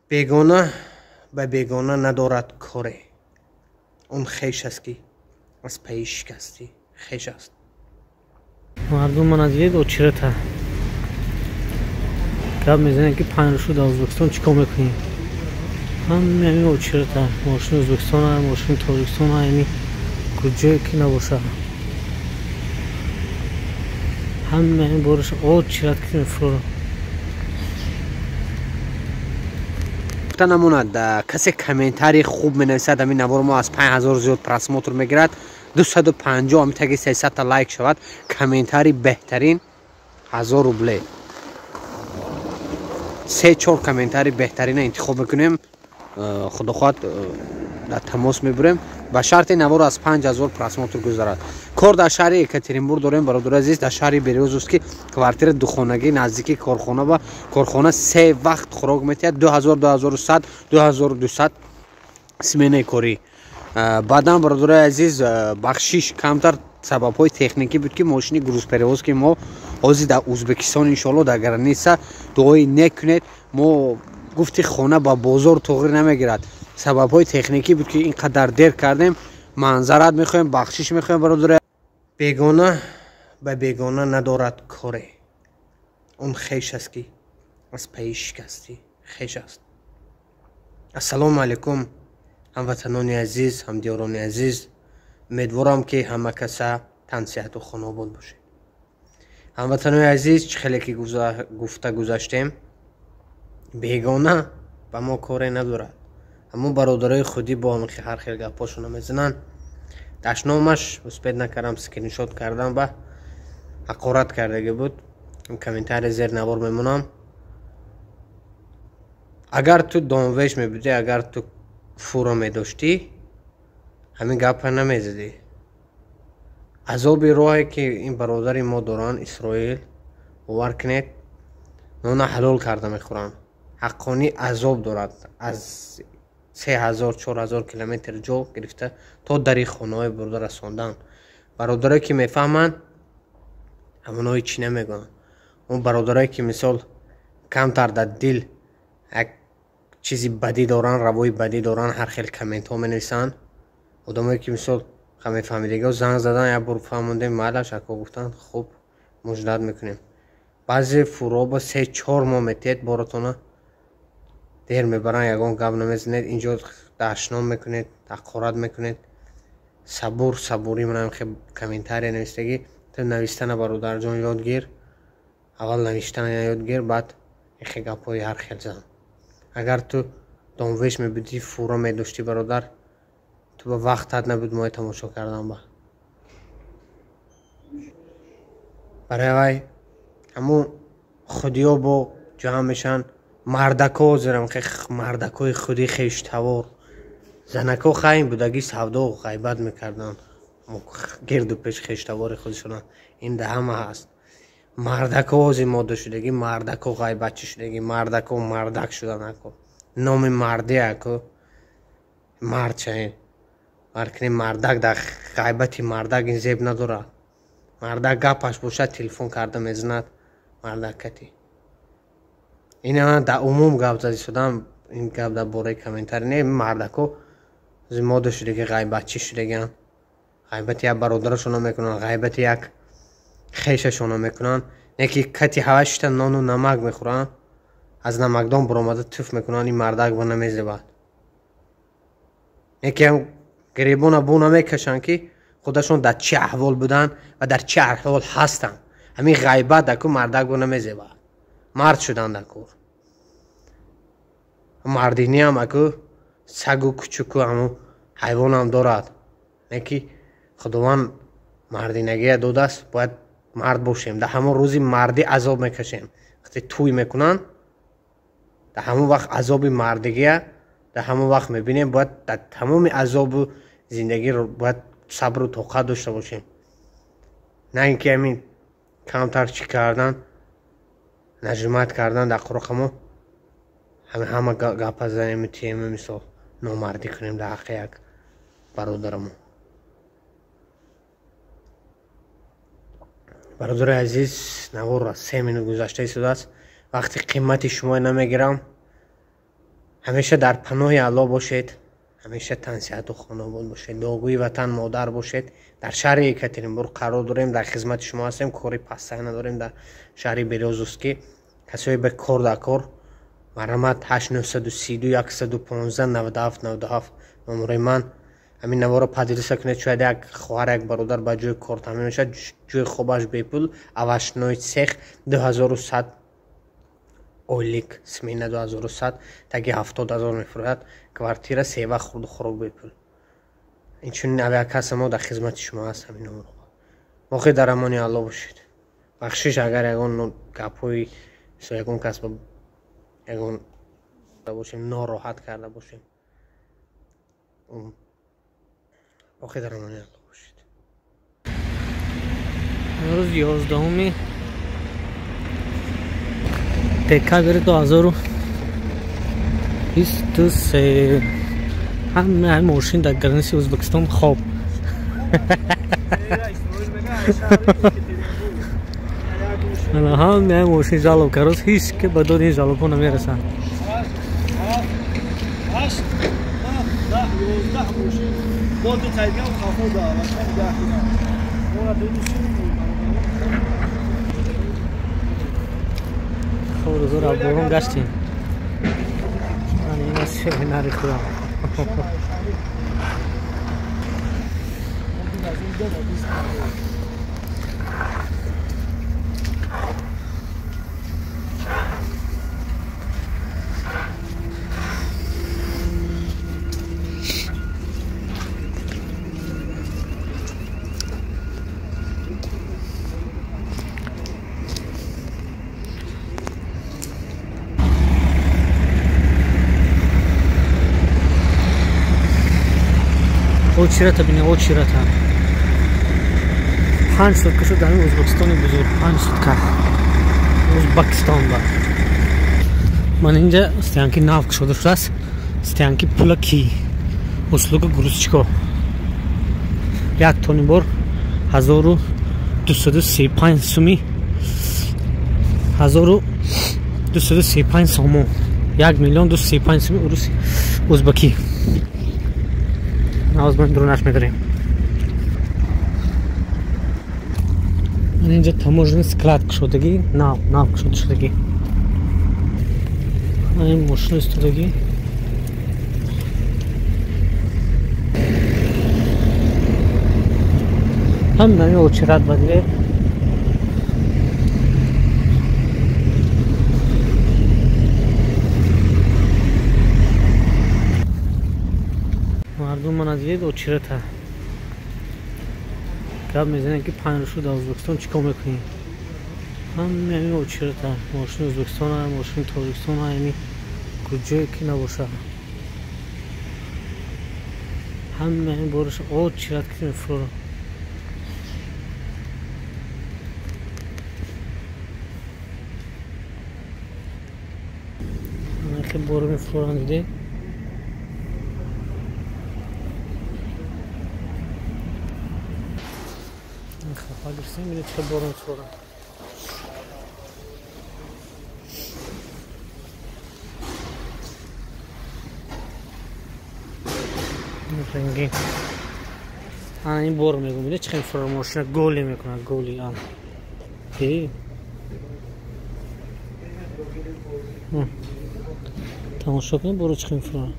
Бегона ба бегона надорад коре, он хеш аст, ки аз пайи шикасти хеш аст. Мардум мана дидед, очерата гап мезанем, ки 5 рӯз дар Ӯзбекистон чӣ кор мекунем. Ҳамин ҳамин очерата, мошини Ӯзбекистон, мошини Тоҷикистон, ҳами куҷое ки набошад, ҳама ҳамин бораш очерат ки мефурорам. Гуфта намонад, касе комментарий хуб менависад, ҳамин навор мо аз 5000 зиёд просмотр мегирад, 250, ҳамин таги 300 та лайк шавад, комментарий беҳтарин 1000 рубле. Се чор комментарий беҳтарина интихоб мекунем, худо хоҳад, дар тамос мебурем, ба шарти навор аз 5000 просмотр гузарад. Кор дар шаҳри Екатеринбург дорем, бародари азиз, дар шаҳри Берёзовский, квартира духонагӣ, наздики корхона ва корхона се вақт хӯрок метиҳад, 2000, 2100, 2200 сменаи корӣ. Баъдан, бародарои азиз, бахшиш, камтар сабабҳои техникӣ буд, ки мошини грузперевозки мо ҳозир дар Узбекистон, иншоалло, дар граница. Дуои нек кунед. Мо гуфти хона ба бозор туғри намегирад. Сабабҳои техникӣ буд, ки ин қадар дер кардем. Маъзарат мехоҳем, бахшиш мехоҳем, бародари. Бегона ба бегона надорад коре, он хеш аст, ки аз пайи шикасти хеш аст. Ассалому алайкум, ҳамватанони азиз, ҳамдиёрони азиз. Умедворам, ки ҳама каса тансиҳату хонобод бошед. Ҳамватанони азиз, чӣ хеле ки гуфта гузаштем, бегона ба мо коре надорад. Ҳамон бародарои худӣ бо ҳар хел гапҳошона мезананд. Дашномаш успеть накардам, скриншот кардам, ба ҳақорат кардагӣ буд. Комментарий зер навор мемонам. Агар ту донвеш мебудӣ, агар ту фура медоштӣ, ҳамин гапа намезадӣ. Азоби роҳе, ки ин бародари мо доранд, Исроил, бовар кунед, нона ҳалол карда мехӯранд. Ҳаққонӣ азоб дорад, аз 3000, 4000 километр ҷо гирифта то дари хонаҳои бурда расондан. Бародарое, ки мефаҳманд, ҳамонои чӣ намегӯянд. Он бародарое, ки мисол камтар дар дил як чизи бадӣ доранд, равои бадӣ доранд, ҳар хел комментҳо менависанд. Одамое, ки мисол мефаҳмидиго, занг задан, як бор фаҳмондем, майлаш, ако, гуфтанд, хуб, муждат мекунем. Баъзе фурӯҳо 3-4 моҳ метиҳед, боротона дер мебаранд, ягон гап намезанед, инҷо дашном мекунед, ҳақорат мекунед. Сабур, сабурӣ. Манам хе комментария навистагӣ, ту навистана, бародарҷон, ёд гир. Аввал навиштана ёд гир, баъд ихе гапҳои ҳар хел зан. Агар ту донвеш мебудӣ, фура медоштӣ, бародар, ту ба вақтат набуд мои тамошо кардан. Ба барои вай ҳамун худиё бо ҷамъ мешаванд, мардако зерам, мардакои худи хештавор. Занако хайм будагӣ, савдо, ғайбат мекарданд гирду пеш хештавори худшона. Ин да ҳама ҳаст. Мардако ҳозир мода шудагӣ, мардако ғайбатчӣ шудагӣ, мардако мардак шудан. Ако номи мардӣ, ако мард шавед, маркни мардак дар ғайбати мардак ин зеб надорад. Мардак гапаш бошад, телефон карда мезанад мардак кати. Ина дар умум гап зади шудам, ин гап дар бораи комментарий не. Мардако мода шудагӣ, ғайбатчӣ шудагианд, ғайбати як бародарашона мекунанд, ғайбати як хешашона мекунанд. Не ки кати ҳава шита нону намак мехӯранд, аз намакдон баромада туф мекунанд. Ин мардак ба намезебад. Не ки гиребона бу намекашанд, ки худашон дар чӣ аҳвол буданд ва дар чӣ аҳвол ҳастанд. Ҳамин ғайбат аку мардак бу намезебад. Мард шуданд аку, мардиниам аку сагу кучуку ҳамун ҳайвонам дорад. Не ки Худованд мардинагия додааст, бояд мард бошем. Дар ҳамон рӯзи мардӣ азоб мекашем. Вақте тӯй мекунанд, дар ҳамон вақт азоби мардигия дар ҳамон вақт мебинем. Бояд дар тамоми азобу зиндагӣ бояд сабру тоқат дошта бошем, на ин ки ҳамин камтар чӣ кардан, нажимать кардан дар қуроқамо, ҳама гапа занем, тием, мисол номардӣ кунем дар ҳаққи як бародарамо. Бародари азиз, навор 3 минут гузашта истодааст. Вақти қимати шумо намегирам. Ҳамеша дар паноҳи Аллоҳ бошед, ҳамеша тансиҳату хонобод бошед, дуогӯи ватан модар бошед. Дар шаҳри Екатеринбург қарор дорем, дар хизмати шумо ҳастем, кори пастак надорем дар шаҳри Березовский. Касое ба кор дар кор марҳамат 8932 115 97 97 номерои ман. Ҳамин наворо поделиться кунед, шояд як хоҳар, як бародар ба ҷои кор таъмин мешавад, ҷои хобаш бепул, овощной цех 2100 ойлик, смена 2100, таги 70,000 мефурӯяд, квартира се вақт хурду хӯрок бепул. Инчунин авиакасса мо дар хизмати шумо ҳаст. Ҳамин номерҳо. Боқӣ дар амони Аллоҳ бошед. Бахшиш агар ягон гапҳои ягон кас ягон бошем, нороҳат карда бошем. Боқӣ дар амони Аллоҳ бошед. Имрӯз 11 декабри 2023. Ҳамаи мошин дар граниси Ӯзбекистон хоб. Ҳамаи мошин жалоб кард, ҳеҷ ки ба доди ин жалобҳо намерасанд. Хоб рӯзоро борон гаштем. Ин аз шеъри нари худам. Очирата бина, очирата. 5 сутка шуд дар Ӯзбекистони бузург, 5 сутка. Ӯзбекистон ба. Ман инҷа стоянки нав кушода шудааст. Стоянки пулаки. Услуга грузчико. Як тони бор 1235 суми. 1235 сомон. 1 миллион 235 суми урус ӯзбакӣ. Навоз ман дурунаш медорем. Инҷа таможенный склад кушодагӣ, нав кушода шудагӣ. Ин мошина истодагӣ. Ҳамаи очират ба диле. Мардум мана дидед очирата. Гап мезанем ки 5 рӯз шуд дар Ӯзбекистон чӣ кор мекунем. Ҳамаи очирата, мошини Ӯзбекистон, мошини Тоҷикистон, ҳами куҷое ки набошад. Ҳамаи бораш очират ки мефурӯрад. Ҳамаи боро мефурӯранд, дидед? Хафа гирифтем, бинед чӣ борон мефурӯрад. Рангин. Ана ин бор мегӯм, бинед чӣ хел мефурӯрад мошина, голи мекунад, голи. Ана. Дидӣ? Тамошо кунед боро чӣ хел мефурӯрад.